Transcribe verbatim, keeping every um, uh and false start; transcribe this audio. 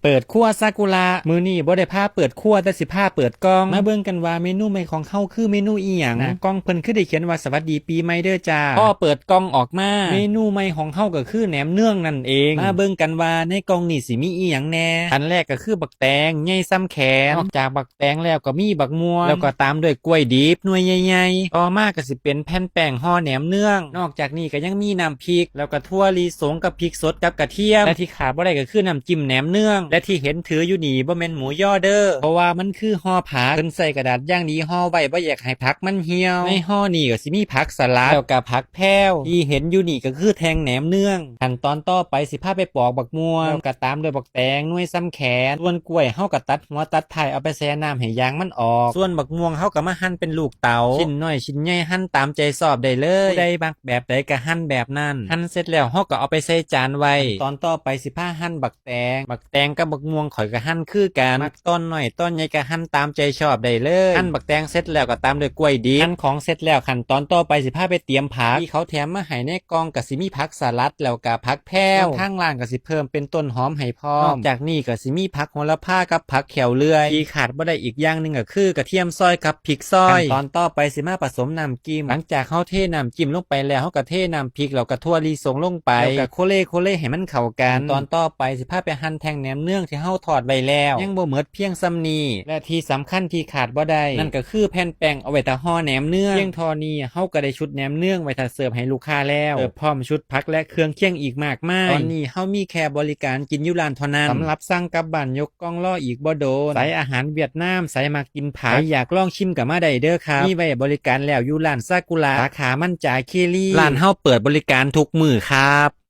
เปิดครัวซากุระ มื้อนี้บ่ได้พาเปิดครัว แต่สิพาเปิดกล่อง มาเบิ่งกันว่าเมนูใหม่ของเฮาคือเมนูอิหยัง หน้ากล่องเพิ่นคือได้เขียนว่า "สวัสดีปีใหม่เด้อจ้า" พอเปิดกล่องออกมา เมนูใหม่ของเฮาก็คือแหนมเนืองนั่นเอง มาเบิ่งกันว่าในกล่องนี้สิมีอิหยังแหน่ อันแรกก็คือบักแตง ใหญ่ส่ำแขน นอกจากบักแตงแล้วก็มีบักม่วง แล้วก็ตามด้วยกล้วยดิบหน่วยใหญ่ๆ ต่อมาก็สิเป็นแผ่นแป้งห่อแหนมเนือง นอกจากนี้ก็ยังมีน้ำพริก แล้วก็ถั่วลิสงกับพริกสดกับกระเทียม และที่ขาดบ่ได้ก็คือน้ำจิ้มแหนมเนือง และที่เห็นถืออยู่นี่บ่แม่นหมูยอเด้อ เพราะว่ามันคือห่อผัก เพิ่นใส่กระดาษอย่างดีห่อไว้ บ่อยากให้ผักมันเหี่ยว ในห่อนี่ก็สิมีผักสลัด แล้วก็ผักแพรว ที่เห็นอยู่นี่ก็คือแท่งแหนมเนือง ขั้นตอนต่อไปสิพาไปปอกบักม่วง แล้วก็ตามด้วยบักแตงหน่วยส่ำแขน ส่วนกล้วยเฮาก็ตัดหัวตัดท้ายเอาไปแช่น้ำให้ยางมันออก ส่วนบักม่วงเฮาก็มาหั่นเป็นลูกเต๋า ชิ้นน้อยชิ้นใหญ่หั่นตามใจชอบได้เลย ผู้ใดมักแบบใดก็หั่นแบบนั้น หั่นเสร็จแล้วเฮาก็เอาไปใส่จานไว้ ขั้นตอนต่อไปสิพาหั่นบักแตง บักแตงกับบักม่วงข้อยก็หั่นคือกัน มักตอนน้อยตอนใหญ่ก็หั่นตามใจชอบได้เลย หั่นบักแตงเสร็จแล้วก็ตามด้วยกล้วยดิบ หั่นของเสร็จแล้วขั้นตอนต่อไปสิพาไปเตรียมผัก ที่เขาแถมมาให้ในกล่องก็สิมีผักสลัดแล้วก็ผักแพรว ส่วนทางร้านก็สิเพิ่มเป็นต้นหอมให้พร้อม นอกจากนี้ก็สิมีผักโหระพากับผักแข้วเลื่อย ที่ขาดบ่ได้อีกอย่างหนึ่งก็คือกระเทียมซอยกับพริกซอย ขั้นตอนต่อไปสิมาผสมน้ำ จิ้ม หลังจากเฮาเทน้ำจิ้มลงไปแล้ว เฮาก็เทน้ำพริก แล้วก็ถั่วลิสงลงไป แล้วก็โคเลโคเลให้มันเข้ากัน ขั้นตอนต่อไปสิพาไปหั่นแท่งแหนมเนืองที่เฮาทอดไว้แล้ว ยังบ่หมดเพียงส่ำนี้ และที่สำคัญที่ขาดบ่ได้ นั่นก็คือแผ่นแป้งเอาไว้ทาห่อแหนมเนือง เพียงเท่านี้เฮาก็ได้ชุดแหนมเนืองไว้ทาเสิร์ฟให้ลูกค้าแล้ว เสิร์ฟพร้อมชุดผักและเครื่องเคียงอีกมากมาย ตอนนี้เฮามีแค่บริการกินอยู่ร้านเท่านั้น สำหรับสั่งกลับบ้านยกกล่องรออีกบ่โดน สายอาหารเวียดนาม สายมักกินผัก ใครอยากลองชิมก็มาได้เด้อครับ มีไว้บริการแล้วอยู่ร้านซากุระ สาขามันจาคีรี ร้านเฮาเปิดบริการทุกมื้อครับ